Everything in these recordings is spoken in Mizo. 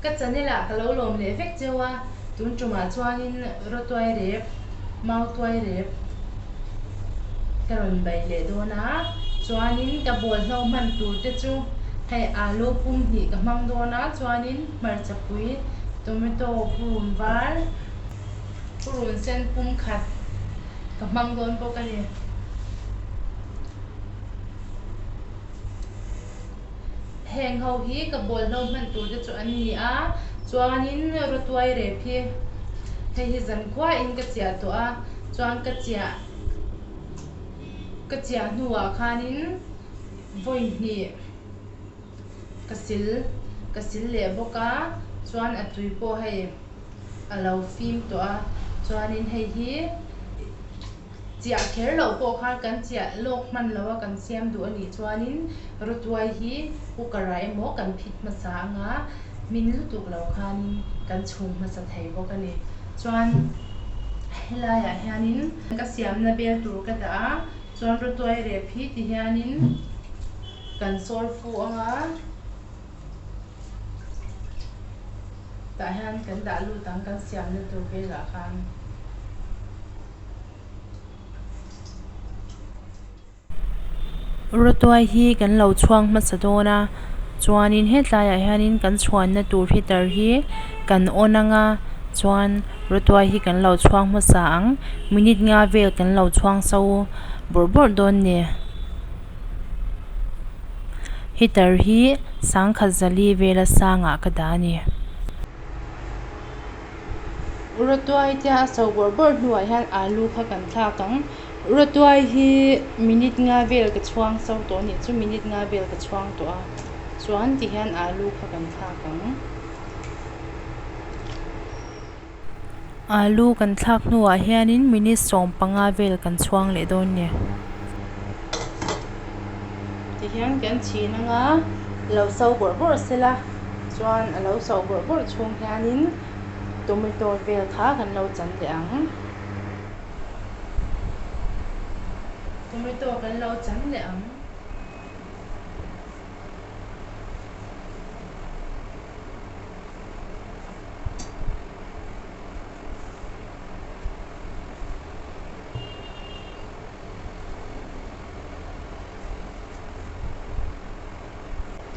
Ka channel ah ka lo lawm leh vek cheu a, tun tumah chuanin rawtuai rep, mautuai rep ka rawn bai leh dawn a, chuanin ka bawlhlo hman tur te chu hei alu pum hnih ka hmang dawn a, chuanin hmarchapui, tomato, purun var, purun sen pum khat ka hmang dawn bawk a ni. Heng ho hi ka bawlhlo hman tur te chu an ni a, chuanin rawtuai rep hi hei hi zankhuain ka chiah tawh a, chuan ka chiah ka chiah hnuah khanin vawi hnih ka sil ka sil leh bawk a, chuan a tui pawh hei a lo fim tawh a, chuanin hei hi. Chiah kher loh pawh khan kan chiah lawk hman lo a kan siam duh a nih chuanin rawtuai hi cooker ah emaw kan phit hmasa anga hmin lutuk lo khanin kan chhum hmasa thei bawk a ni. Chuan helaiah hianin ka siamna bel tur ka dah a, chuan rawtuai rep hi ti hianin kan sawr fu anga tah hian kan dah lut ang kan siamna tur velah khan. Rawtuai hi kan lo chhuang hmasa dawn a chuanin hetlaiah hianin kan chhuanna tur heater hi kan on ang a chuan rawtuai hi kan lo chhuang hmasa ang minute nga vel kan lo chhuang so bawrh bawrh dawn a ni heater hi sangkhat zali vela sangah ka dah a ni. Rawtuai te a so bawrh bawrh hnuah hian alu kha kan thlak ang. Rawtuai hi minute nga vel ka chhuang so tawh a nih chu minute nga vel ka chhuang tawh a chuan ti hian alu kha kan thlak ang. Alu kan thlak hnuah hianin minute 15 vel kan chhuang leh dawn a ni. Ti hian kan chhin anga lo so bawrh bawrh sela chuan a lo so bawrh bawrh chhung hianin tomato vel kha kan lo chan leh ang. Tomato kan lo chan leh ang.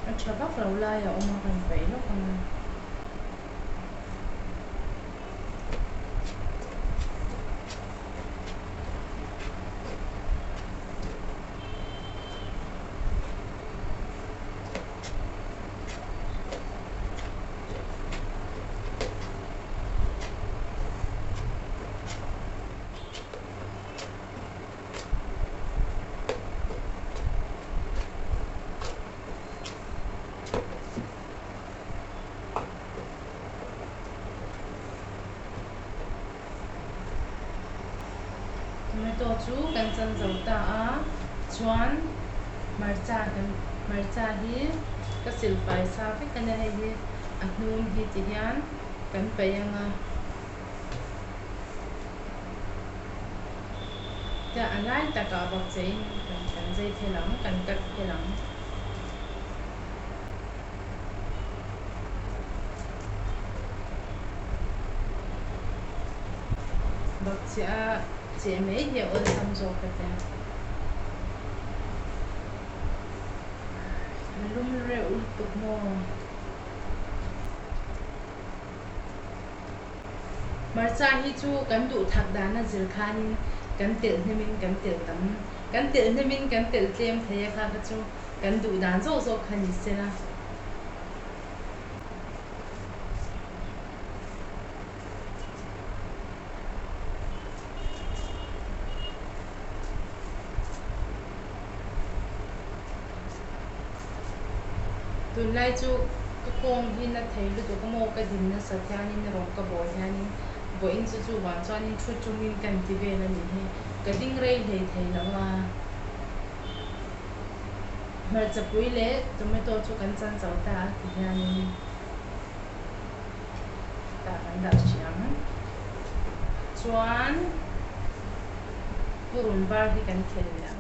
A tha vak lo lai a awm a kan paih lawk ang a. Tomato chu kan chan zo ta a, chuan hmarcha kan hmarcha hi ka silfai sa vek a nia hei hi a hnum hi ti hian kan paih ang a. Tia a lai takah bawk che in kan kan zai phel ang, kan cut phel ang. Bawk che a cheh mai hi a awlsam zawk ka tia. A lum reuh lutuk maw? Hmarcha hi chu kan duh thak dana zir khanin kan telh hnemin kan telh tam, kan telh hnemin kan telh tlem thei a kha kha chu kan duh dan zawk zawk kha ni sela. Tunlai chu ka kawng hi na thei lutuk a maw ka din nasat hianin rawng ka bawl hianin vawiin chu chuvang chuanin thu chungin ka inti vel a nih hi ka ding rei hlei thei lo a. Hmarchapui leh tomato chu kan chan chau ta a ti hianin tah kan dah hrih ang. Chuan purun var hi kan khel leh ang.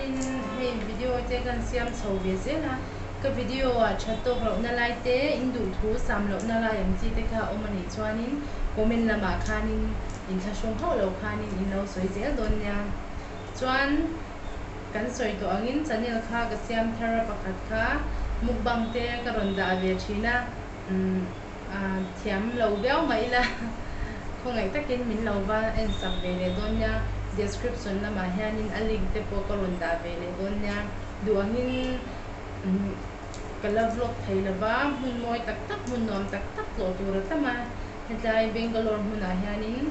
Chuanin hei video te kan siam chho ve zel a, ka video ah that tawk lohna lai te, in duhthu sam lohna lai ang chi te kha a awm a nih chuanin comment lamah khanin inthlahrung hauh lo khanin in lo sawi zel dawn nia. Chuan kan sawi tawh angin channel kha ka siam thar a pakhat kha mukbang te ka rawn dah ve thin a, umm thiam lo viau mah ila khawngaih takin min lo va en sak ve leh dawn nia, description lamah hianin a link te pawh ka rawn dah ve leh dawn nia, duh angin umm ka la vlog thei lova hmun mawi tak tak hmun nuam tak tak tlawh tur a tam a, hetlai Bangalore hmunah hianin.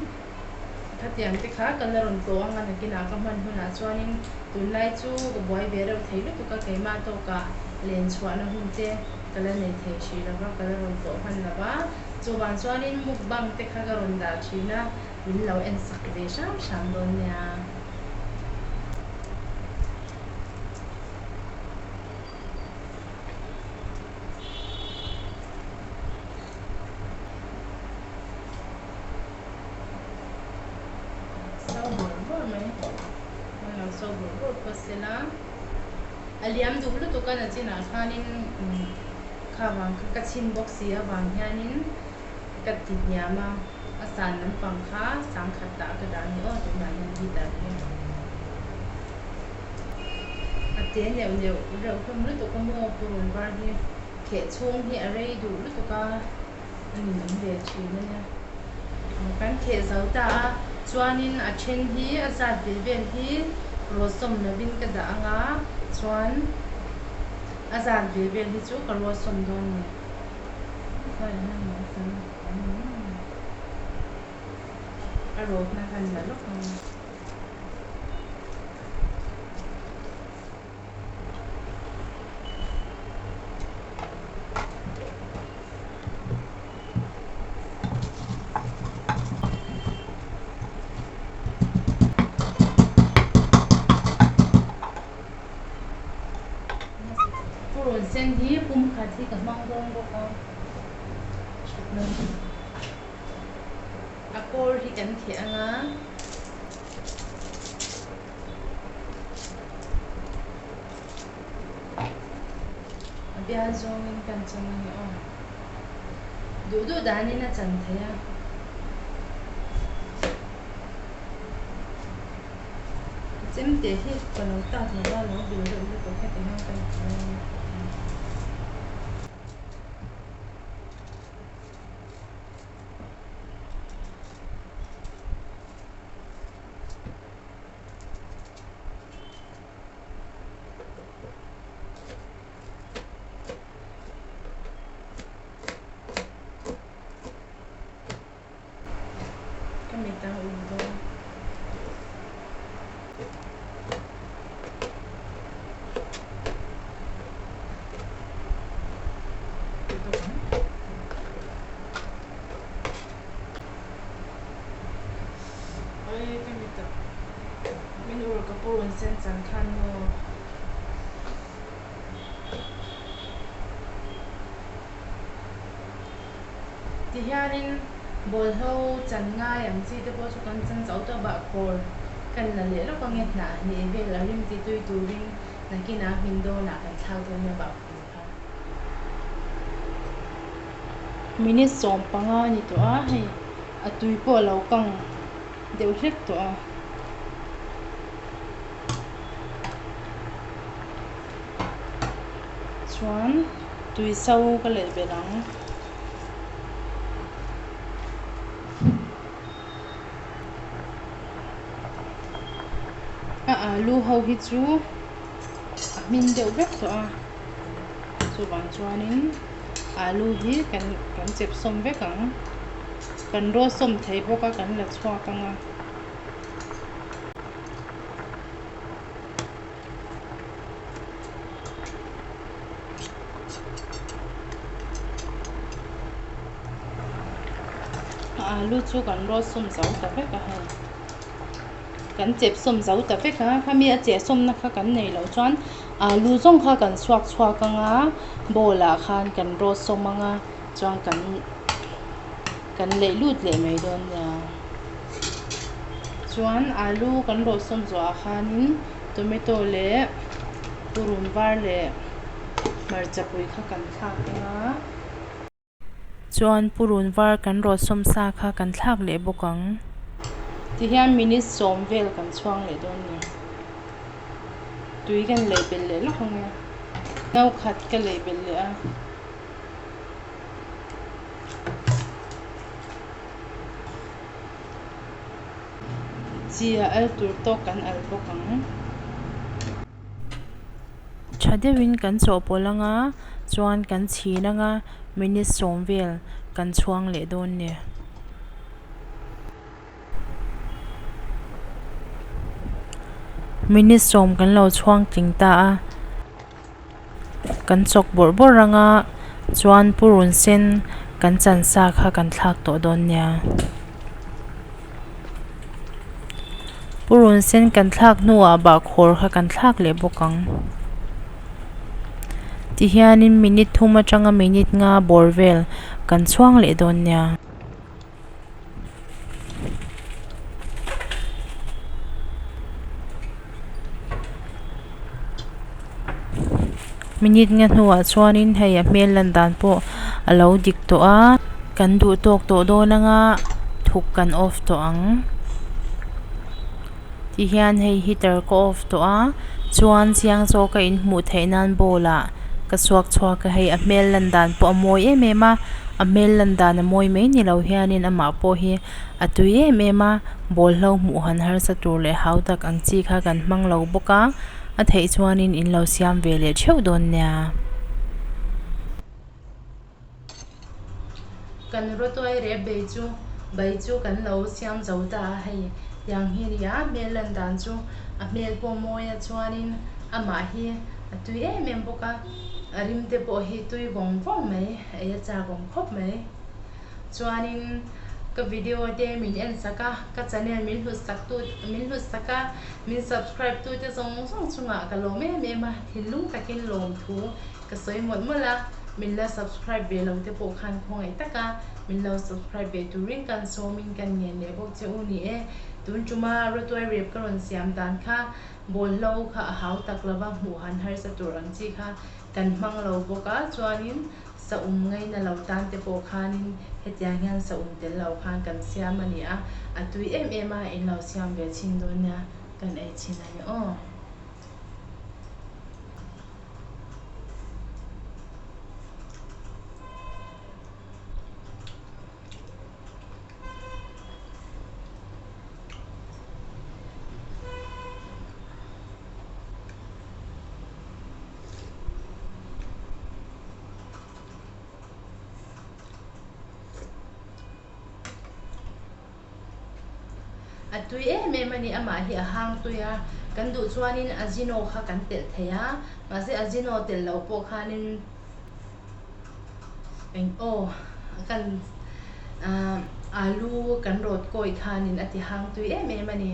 Khatiang te kha ka la rawn tlawh ang a, nakinah ka hman hunah chuanin tunlai chu ka buai ve reuh thei lutuk a, keimah tawkah len chhuahna hun te ka la nei thei hrih lo va, ka la rawn tlawh hman lo va, chuvang chuanin mukbang te kha ka rawn dah thin a, min lo en sak ve hram hram dawn nia. So bawrh bawrh mai an lo so bawrh bawrh phawt sela a liam duh lutuk a nachinah khanin kha vang kha ka chhin bawk si avang hianin ka ti hniam a a san lampang kha sangkhat tah ka dah a ni aw tunah hian heater hi a te neuh neuh reuh hlawm lutuk a maw purun var hi kheh chhung hi a rei duh lutuk a. a ninawm ve thin a nia. Kan kheh zo ta a, chuanin a then hi a zat ve vel hi rawsawm lovin ka dah ang a, chuan a zat ve vel hi chu ka rawsawm dawn a ni. A rawtna kan la lawk ang a. Purun sen hi pum khat hi ka hmang dawn bawk a, a kawr hi kan theh ang a. A bial zawngin kan chan a ni aw. Duh duh danin a chan thei a. Chemte hi ka lo tat lo va, lo bil deuh lutuk heti hian kan ti mai a. Ka mit a ur dawn. Oi ka mit a min ur ka purun sen chan khan maw. Tihianin bawlhlo chan ngai ang chi te pawh chu kan chan chauh tawh bahkhawr kan la leh lawk ange hnah hnih vel a rim ti tui turin nakinah hmin dawnah kan thlak dawn nia bahkhawr kha. Minute 15 a ni tawh a, hei a tui pawh a lo kang deuh hlek tawh a. Chuan tui so ka leh belh ang. A alu ho hi chu a hmin deuh vek tawh a. Chuvang chuanin alu hi kan kan chep sawm vek ang. Kan rawt sawm thei bawk a kan la chhuak ang a. Alu chu kan rawt sawm zo ta vek a hei. Kan chep sawm zo ta vek a, khami a cheh sawmna kha kan neih loh chuan alu zawng kha kan chhuak chhuak ang a, bowl ah khan kan rawt sawm ang a chuan kan kan leih lut leh mai dawn nia. Chuan alu kan rawt sawm zawhah khanin Tomato leh purun var leh hmarchapui kha kan thlak ang a. Chuan purun var kan rawt sawm sa kha kan thlak leh bawk ang. Tihian minute sawm vel kan chhuang leh dawn nia. Tui kan lei belh leh lawk ang e. No khat ka lei belh leh a. Chi a al tur tawk kan al bawk ang. Tha deuhin kan chawhpawlh ang a, chuan kan chhin ang a, minute sawm vel kan chhuang leh dawn nia. Minute sawm kan lo chhuang tling ta a, kan chawk bawrh bawrh ang a, chuan purun sen kan chan sa kha kan thlak tawh dawn nia. Purun sen kan thlak hnuah bahkhawr kha kan thlak leh bawk ang. Tihianin minute thum atanga minute nga bawr vel kan chhuang leh dawn nia. Minute nga hnuah chuanin hei a hmel lan dan pawh a lo dik tawh a kan duh tawk tawh dawn anga thuk kan off tawh ang tihian hei heater ka off tawh a chuan chiang zawk a inhmuh theih nan bowl ah ka chhuak chhuak a hei a hmel lan dan pawh a mawi em em a a hmel lan dan a mawi mai ni lo hianin amah pawh hi a tui em em a bawlhlo hmuh han harsa tur leh hau tak ang chi kha kan hmang lo bawk a a theih chuanin in lo siam ve leh theuh dawn nia. Kan rawtuai rep bei chu bai chu kan lo siam zo ta a hei tiang hi a ni a hmel lan dan chu a hmel pawh mawi a chuanin amah hi a tui em em bawk a a rim te pawh hi tui vawng vawng mai ei a chak awm khawp mai. Chuanin ka video te min en sak a, ka channel min hlut sak tu min hlut sak a, min subscribe tu te zawng zawng chungah ka lawm em em a, thinlung takin lawm thu ka sawi mawlh mawlh a, min la subscribe ve lo te pawh khan khawngaih tak a, min lo subscribe ve turin kan sawmin kan ngen leh bawk che u ni e. Tun tuma rawtuai rep ka rawn siam dan kha bawlhlo kha a hau tak lova hmuh han harsa tur ang chi kha kan hmang lo bawk a, chuanin Saum ngaina lo tan te pawh khanin hetiang hian saum tel lo khan kan siam a ni a, a tui em em a, in lo siam ve chhin dawn nia, kan ei chhin a ni aw. A tui em em a ni, amah hi a hang tui a, kan duh chuanin ajino kha kan telh thei a, mahse ajino telh loh pawh khanin eng aw kan ah alu kan rawt kawi khanin a ti hang tui em em a ni,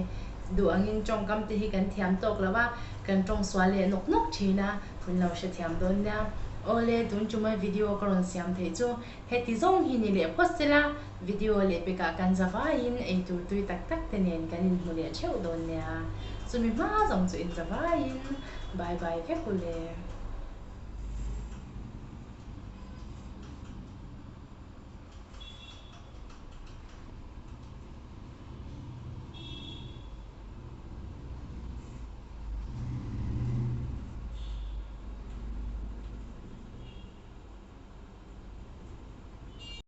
duh angin tawngkam te hi kan thiam tawk lo a. Kan tawng sual leh nawk nawk thin a, min lo hrethiam dawn nia. Awle, tun chuma video ka rawn siam theih chu heti zawng hi ni leh phawt sela, video leh pekah kan za vaiin eitur tui tak tak te nen kan inhmu leh theuh dawn nia. Chumi hma zawng chu inza vaiin bye bye vek u le.